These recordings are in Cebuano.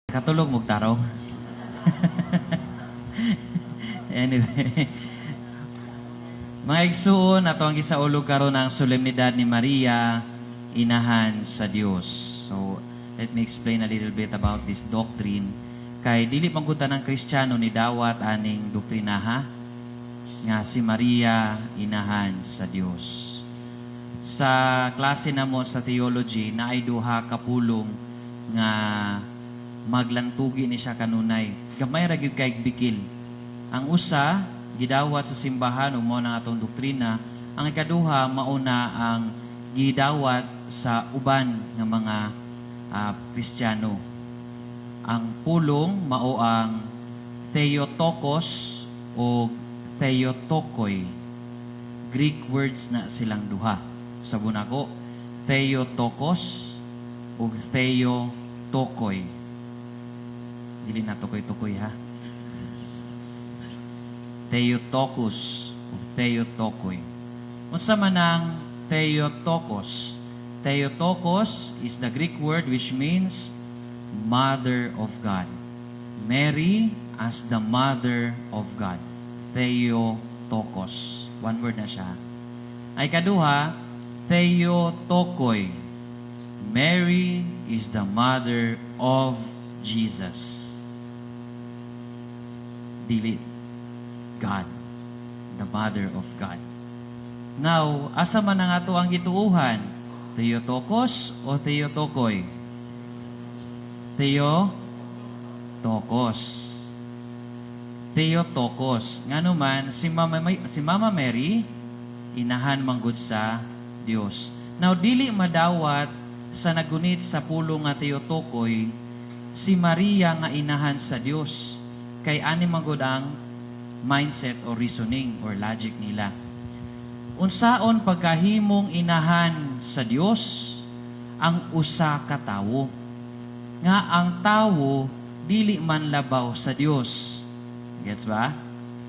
Katulog mog tarong. Anyway. Mga igsuon, ato ang gisaulog karon ang solemnidad ni Maria, Inahan sa Dios. So, let me explain a little bit about this doctrine. Kay dili man gud tanang Kristiyano ni dawat aning doktrina, ha, nga si Maria Inahan sa Dios. Sa klase namo sa theology, naay duha ka pulong nga maglantugi ni siya kanunay. Gamay ra gyud kay bikil. Ang usa gidawat sa simbahan ug mao na atong doktrina, ang ikaduha mao na ang gidawat sa uban nga mga Kristiyano. Ang pulong mao ang Theotokos o Theotokoi. Greek words na silang duha. Sabon ako, Theotokos ug Theotokoi. Dili na tukoy-tukoy, ha. Theotokos ug Theotokoi. Unsa man ang Theotokos? Theotokos is the Greek word which means Mother of God. Mary as the Mother of God. Theotokos. One word na siya. Ay kaduha, Theotokoi. Mary is the mother of Jesus. Dili God, the mother of God. Now, asa man ang ato ang gituuhan? Theotokos o Theotokoi? Theotokos. Theotokos. Ngano man, si Mama Mary, inahan manggod sa Dios. Now, dili madawat sa nagunit sa pulong nga Theotokoi, si Maria nga inahan sa Dios. Kay ani man gud ang mindset or reasoning or logic nila. Unsaon pagkahimong inahan sa Dios ang usa ka tawo, nga ang tawo dili man labaw sa Dios? Gets ba?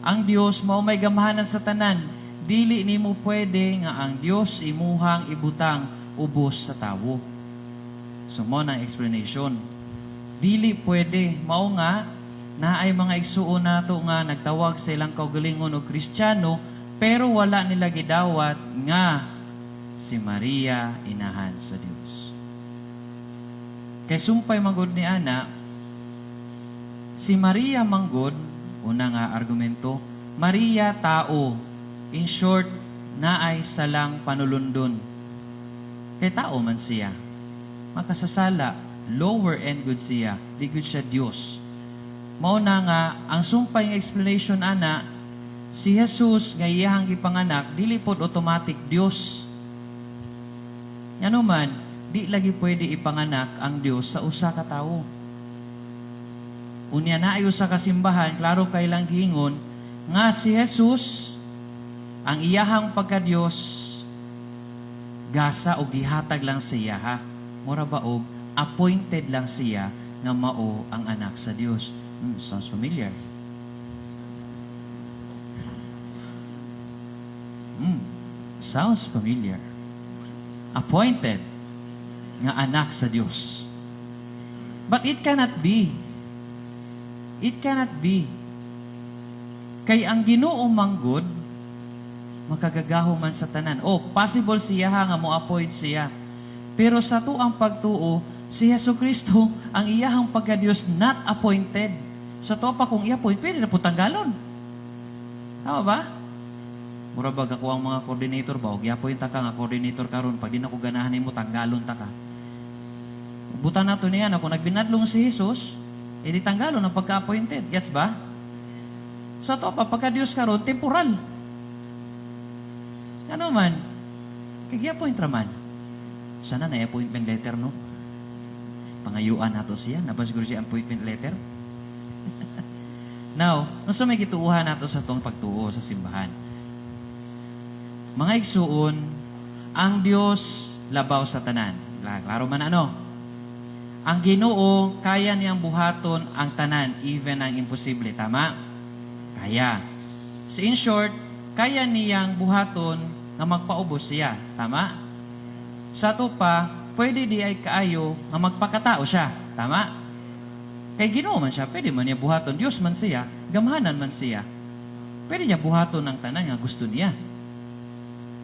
Ang Dios mao may gamhanan sa tanan. Dili nimo pwede nga ang Dios imuhang ibutang ubos sa tawo. So mao na ang explanation. Dili pwede. Mao nga naay mga igsuon nato nga nagtawag sa ilang kaugalingon og Kristiyano, pero wala nila gidawat nga si Maria inahan sa Dios. Kay sumpay manggod ni ana, si Maria manggod, una nga argumento, Maria tao. In short, naay salang panulundon. Kay tao man siya. Makasasala, lower end gud siya, di gud siya Dios. Mao na nga ang sumpay nga explanation ana, si Jesus nga iyahang gipanganak dili pod automatic Dios. Ngano man, di lagi pwede ipanganak ang Dios sa usa ka tawo. Unya naay usa ka simbahan, klaro kay lang giingon nga si Jesus ang iyahang pagka-Dios gasa o gihatag lang siya, ha. Mura ba og appointed lang siya nga mao ang anak sa Dios. Sounds familiar. Sounds familiar. Appointed nga anak sa Dios. But it cannot be. It cannot be. Kay ang Ginoo manggod makagagahom man sa tanan. Oh, possible siya, ha, nga mo-appoint siya. Pero sa atuang pagtuo, si Hesus Kristo, ang iyahang pagka-Diyos not appointed. Sa to pa kung i-appoint, pwede na po tanggalon. Tama ba? Mura ba ako ang mga coordinator ba? Og i-appoint ta ka nga coordinator karon, pag di na ko ganahan nimo, tanggalon ta ka. Butan nato niya na kung nagbinadlong si Jesus, edi tanggalon ang pagka-appointed. Gets ba? Sa to pa, pagka-Diyos karon, temporal. Ano man? Kay gi-appoint raman. Sana na appointment letter, no? Pangayuan nato siya. Naba siguro siya appointment letter? Now, unsa may gituuhan nato sa tong pagtuo sa simbahan? Mga igsuon, ang Dios labaw sa tanan. Klaro man, ano? Ang Ginoo kaya niyang buhaton ang tanan, even ang imposible, tama? Kaya. So in short, kaya niyang buhaton nga magpaubos siya, tama? Sa to pa, pwede di ay kaayo nga magpakatao siya, tama? Kay Ginoo man siya, pwede man niya buhaton. Dios man siya, gamhanan man siya. Pwede niya buhaton ang tanan nga gusto niya.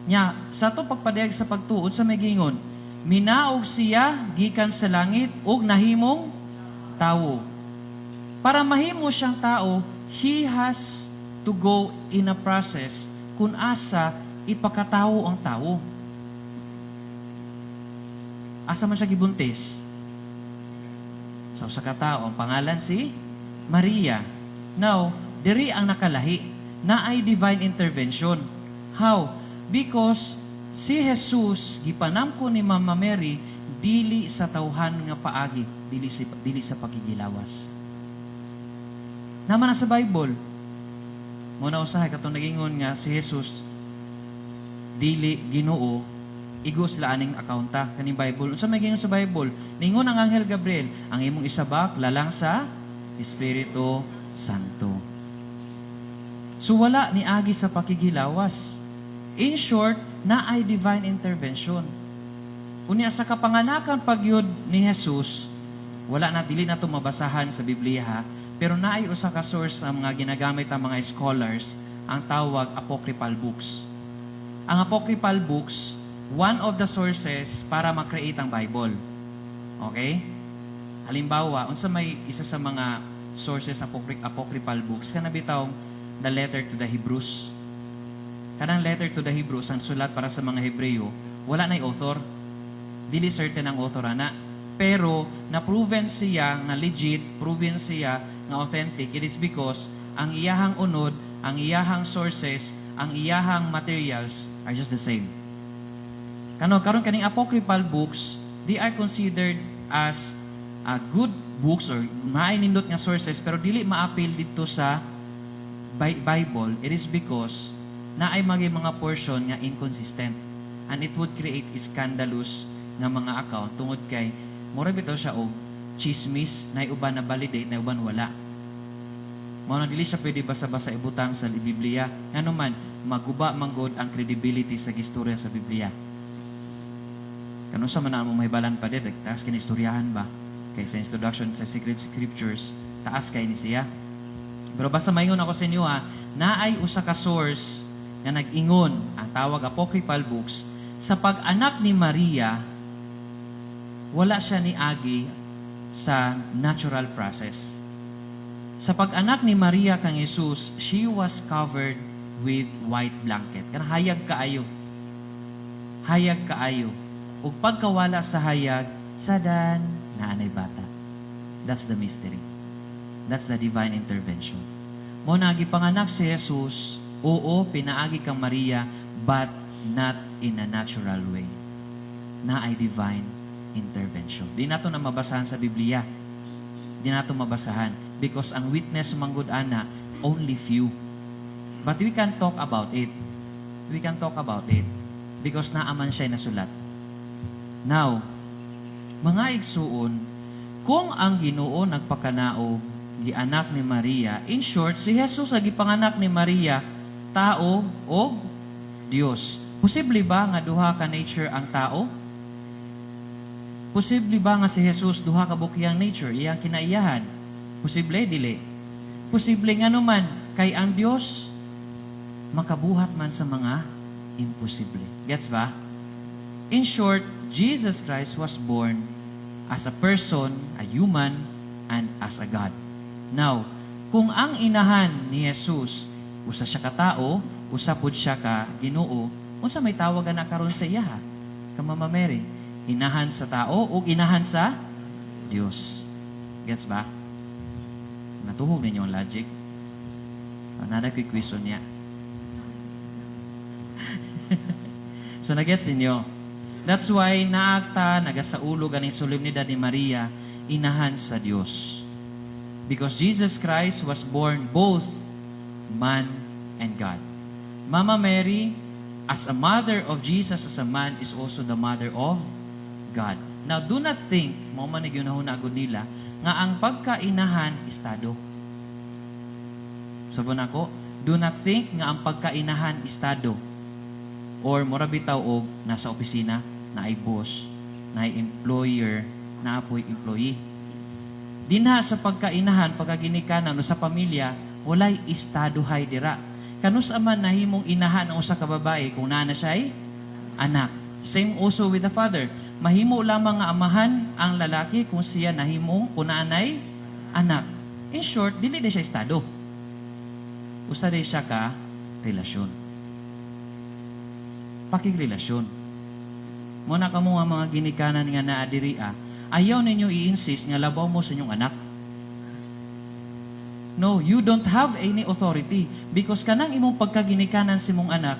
Nya, sa ato pagpadayag sa pagtuo sa may gingon, minaog siya gikan sa langit ug nahimong tawo. Para mahimo siyang tao, he has to go in a process kung asa ipakatawo ang tao. Asa man siya gibuntis? Sa usa ka tao, ang pangalan si Maria. Now, diri ang nakalahi naay divine intervention. How? Because si Jesus gipanamko ni Mama Mary dili sa tawhan nga paagi, dili sa pakigilawas. Naman na sa Bible. Mao na usahay katong nagingon nga si Jesus dili Ginoo, igo sila aning akaunta kaning Bible. Unsa may gingon sa Bible? Ningon ang Anghel Gabriel, ang imong isabak lalang sa Espiritu Santo. So wala ni agi sa pakigilawas. In short, naay divine intervention. Unya sa kapanganakan pagyud ni Jesus, wala na, dili na to mabasahan sa Biblia ha, pero naay usa ka source ang mga ginagamit ang mga scholars, ang tawag apocryphal books. Ang apocryphal books, one of the sources para ma-create ang Bible. Okay? Halimbawa, unsa may isa sa mga sources apocryphal books kana bitaw, the letter to the Hebrews. Kanang letter to the Hebrews, ang sulat para sa mga Hebreo, wala na'y author. Dili certain ang author ana. Pero na-proven siya nga legit, proven siya nga authentic. It is because ang iyahang unod, ang iyahang sources, ang iyahang materials are just the same. Kano karon kaning apocryphal books, they are considered as good books or maay nindot nga sources pero dili maapil dito sa Bible. It is because naay mga portion nga inconsistent and it would create scandalous nga mga account tungod kay mura bitaw siya og chismis na uban na validate na uban wala. Mao na dili siya pwede basa-basa ibutang sa Biblia. Ngano man maguba manggod ang credibility sa gistorya sa Biblia. Kano sa man mo mahibalan pa dir, taas kini istoryahan ba? Kay sa introduction sa Sacred Scriptures, taas kay ni siya. Pero basta maingon ako sa inyo ha, naay usa ka source nga nag-ingon, ang tawag apocryphal books, sa pag-anak ni Maria, wala siya ni agi sa natural process. Sa pag-anak ni Maria kang Jesus, she was covered with white blanket. Kanang hayag kaayo. Hayag kaayo. Ug pagkawala sa hayag, sadan, naanay bata. That's the mystery. That's the divine intervention. Mao na gipanganak si Jesus, oo, pinaagi kang Maria, but not in a natural way. Naay divine intervention. Di nato na mabasahan sa Biblia. Di nato mabasahan. Because ang witness manggod ana, only few. But we can talk about it. We can talk about it. Because naaman siya nasulat. Now, mga igsuon, kung ang Ginoo nagpakanaog, gianak ni Maria, in short, si Jesus ang gipanganak ni Maria, tao o Dios. Posible ba nga duha ka nature ang tao? Posible ba nga si Jesus duha ka buok iyang nature, iyang kinaiyahan? Posible dili? Posible, nga naman kay ang Dios makabuhat man sa mga imposible. Gets ba? In short, Jesus Christ was born as a person, a human, and as a God. Now, kung ang inahan ni Jesus, usa siya ka tao, usa pud siya ka Ginoo, unsa may tawag na karon sa iya? Ka Mama Mary? Inahan sa tao o inahan sa Dios. Gets ba? Natuhog ninyo ang logic? Nada ko'y question niya. So nagets ninyo? That's why naakta nagasaulog aning solemnidad ni Maria, inahan sa Dios. Because Jesus Christ was born both man and God. Mama Mary, as a mother of Jesus as a man, is also the mother of God. Now, do not think, mao man ni ginahuna nila, nga ang pagkainahan, estado. Sabon ako, do not think nga ang pagkainahan, estado. Or mura bitaw og nasa opisina, naay boss, naay employer, naa poy employee. Dinha sa pagkainahan, pagkaginikanan o sa pamilya, walay estadohay dira. Kanus-a man nahimong inahan ang usa ka babae kung naa na siya'y anak? Same also with the father. Mahimo lamang nga amahan ang lalaki kung siya nahimong kung naanay anak. In short, dili di siya estado. Usa di siya ka relasyon. Pakigrelasyon. Mao na kamo nga mga ginikanan nga naa diri ah, ayaw ninyo i-insist nga labaw mo sa inyong anak. No, you don't have any authority because kanang imong pagkaginikanan sa imong anak,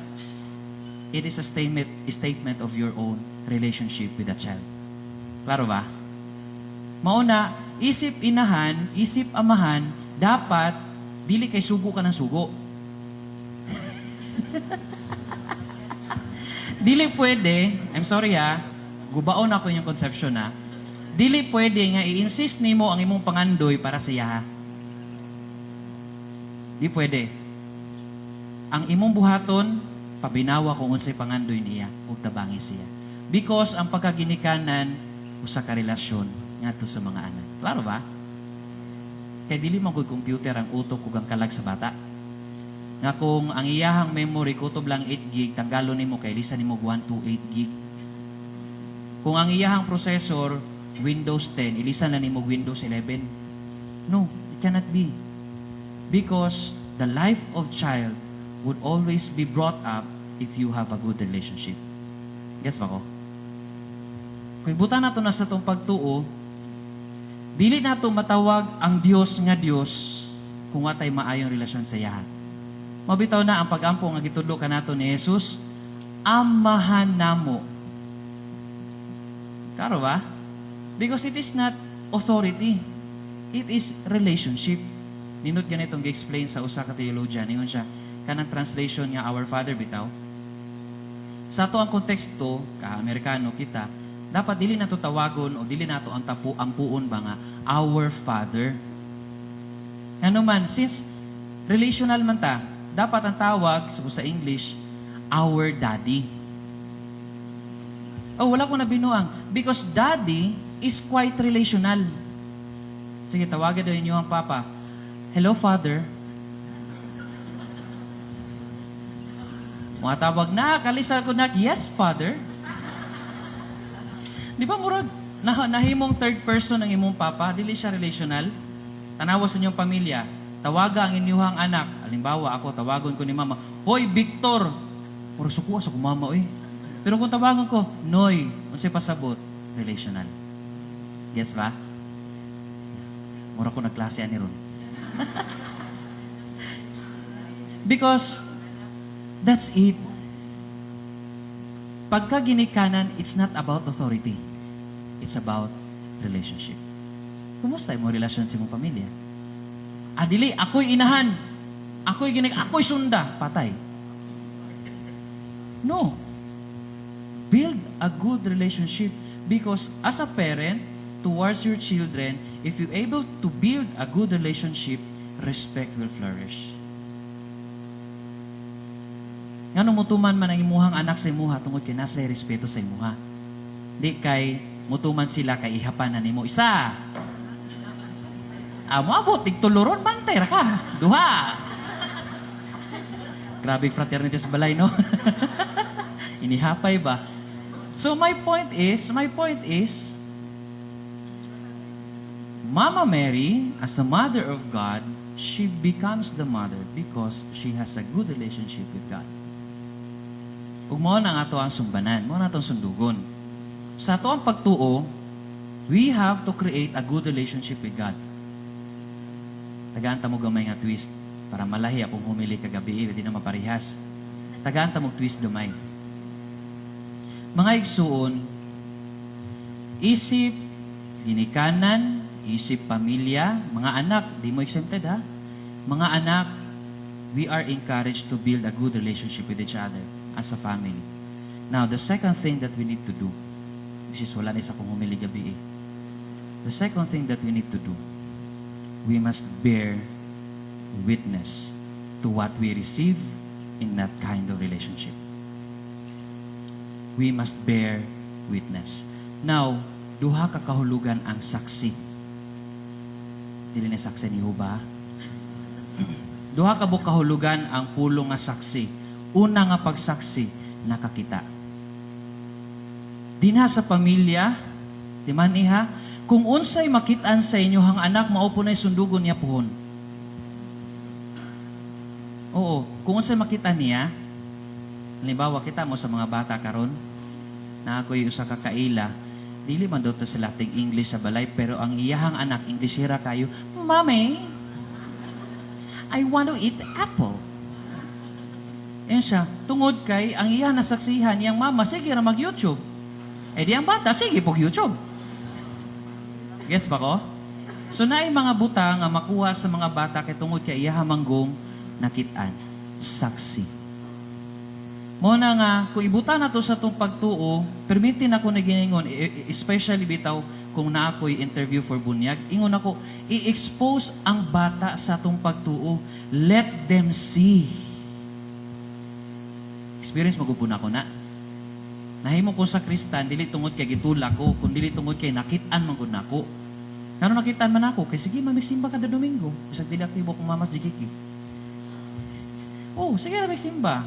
it is a statement of your own relationship with the child. Klaro ba? Mao na, isip inahan, isip amahan, dapat dili kay sugo ka ng sugo. Dili pwede, I'm sorry ha, gubaon ako yung conception ha. Dili pwede nga i-insist nimo ang imong pangandoy para sa iyaha. Di pwede. Ang imong buhaton, pabinawa kung unsay pangandoy niya ug tabangi siya. Because ang pagkaginikanan usa ka relasyon ngadto sa mga anak. Klaro ba? Kay dili man gud computer ang utok ug ang kalag sa bata. Nga kung ang iyahang memory kutob lang 8 gig, tanggalon nimo kay ilisan nimo 128 gig. Kung ang iyahang processor Windows 10, ilisan na nimo Windows 11. No, it cannot be. Because the life of child would always be brought up if you have a good relationship. Gets ba ko? Kung ibutan nato na sa atong pagtuo, dili nato matawag ang Dios nga Dios kung watay maayong relasyon sa iyaha. Mao bitaw na ang pagampo nga gitudlo kanato ni Jesus, "Amahan namo." Klaro ba? Because it is not authority. It is relationship. Nindot ganitong gi-explain sa usa ka theologian. Ingon siya, kanang translation nga "Our Father" bitaw. Sa ato ang konteksto, ka-Amerikano kita, dapat dili nato tawagon o dili nato ang tapu ampuon ba nga "Our Father." Ano man, since relational man ta, dapat ang tawag sa English, "Our Daddy." Oh, wala ko na binuang. Because daddy is quite relational. Sige, tawagan daw inyo ang papa. "Hello, Father." Mga tawag na, kalisa ko na, "Yes, Father." Di ba murag, nahimong third person ang imong papa, dili siya relational? Tanawa sa inyong pamilya, tawaga ang inyong anak. Halimbawa, ako, tawagon ko ni mama, "Hoy, Victor!" Murag suko sa mama, oy. Pero kung tawagon ko, "Noy," unsay pasabot? Relational. Gets ba? Mura ko nagklase ani ron. Because that's it. Pagka ginikanan, it's not about authority. It's about relationship. Kumusta imong relasyon sa imong pamilya? Ah, dili, ako'y inahan. Ako'y ginik, ako'y sunda. Patay. No. Build a good relationship because as a parent, towards your children, if you're able to build a good relationship, respect will flourish. Ngano mutuman man ang imuhang anak sa imuha? Tungod kay naa sila'y respeto sa imuha. Di kay mutuman sila kay ihapan na nimo. Isa. Ah, moabot tigtuloron, bantay ra ka. Duha. Grabe fraternity sa balay, no? Inihapay ba? So my point is, Mama Mary, as the mother of God, she becomes the mother because she has a good relationship with God. Ug mao na ang ato ang sumbanan, mao na atong sundugon. Sa ato ang pagtuo, we have to create a good relationship with God. Tagaan ta mo gamay nga twist para malahi akong humili kagabi, di na maparihas. Tagaan ta mo twist gamay. Mga igsuon, isip ginikanan, isip pamilya, mga anak, di mo exempted ha. Mga anak, we are encouraged to build a good relationship with each other as a family. Now, the second thing that we need to do, which is wala ni sa kong humili gabi eh. The second thing that we need to do, we must bear witness to what we receive in that kind of relationship. We must bear witness. Now, duha ka kahulugan ang saksi. Dili na saksi ni Jehova. Duha ka buok kahulugan ang pulong nga saksi. Una nga pagsaksi, nakakita. Dinha sa pamilya, timan iha, kung unsay makitaan sa inyohang anak, mao po na'y sundugon niya puhon. Oo, kung unsay makita niya, halimbawa kita mo sa mga bata karon, na ako'y usa ka kaila, dili man daw to sila ting English sa balay, pero ang iyahang anak, Englishera kayo, "Mommy, I want to eat apple." Yan siya, tungod kay ang iya nasaksihan niyang mama, sige ra mag-YouTube. Eh di ang bata, sige pog YouTube. Gets ba ko? So naay mga butang nga makuha sa mga bata kay tungod kay iyaha manggong nakit-an. Saksi. Mo na nga, kung ibuta na to sa tong pagtuo, permiti na ko na giningon, especially bitaw kung na ako'y interview for bunyag, ingon ako, i-expose ang bata sa tong pagtuo. Let them see. Experience magupon ako na. Nahimo ko sa Kristan, dili tungod kay gitulak ko, kun dili tungod kay nakit-an man gud nako. Ngano nakitaan man ako? Kay sige man magsimba kada Domingo. Bisag dili aktibo akong mamas GKK. Oh, sige ra magsimba.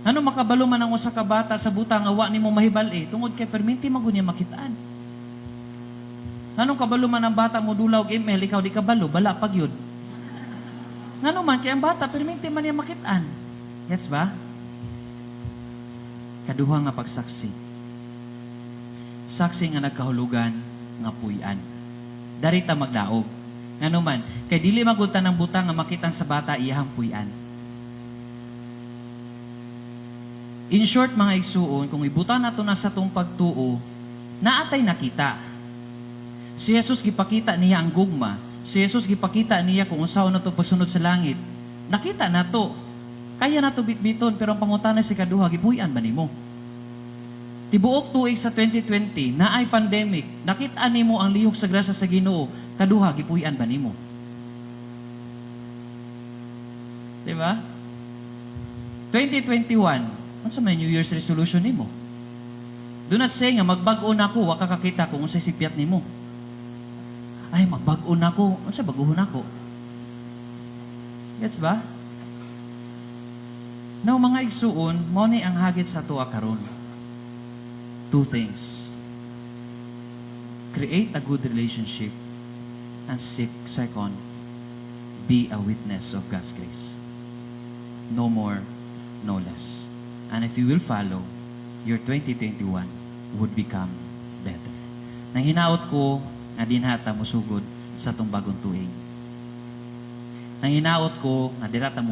Ano makabalo man ang usa ka bata sa butang nga wa nimo mahibal-i tungod kay perminti man gud niya makitaan. Nganong kabalo man ang bata mo dula og ML, ikaw di kabalo, bala pag yun. Ngano man kay ang bata perminti man niya makitaan. Gets ba? Kaduha nga pagsaksi. Saksi nga nagkahulugan nga puy-an. Darita magdaog. Ngano man, kay dili magulta ng butang nga makitan sa bata iyahang puy-an. In short, mga igsuon, kung ibutan nato na sa tong pagtuo, naatay nakita. Si Jesus gipakita niya ang gugma. Si Jesus gipakita niya kung unsaon nato pagsunod sa langit. Nakita nato. Kaya nato bitbiton, pero ang pangutana si kaduha, gipuy-an ba nimo? Tibuok tuig sa 2020, naay pandemic, nakita nimo ang lihok sa grasya sa Ginoo, kaduha, gipuy-an ba nimo? Di ba? 2021, unsa may New Year's resolution nimo? Do not say nga magbag-o na ako, wa ka kakita kung unsay sipyat nimo. Ay, magbag-o na ako, unsa baguhon nako? Gets ba? Now, mga igsuon, mo ni ang hagit sa tuwa karon. Two things. Create a good relationship and second, be a witness of God's grace. No more, no less. And if you will follow, your 2021 would become better. Nang hinaot ko nga dinhata mo sugod sa tong bagong tuig. Nang hinaot ko nga dirata mo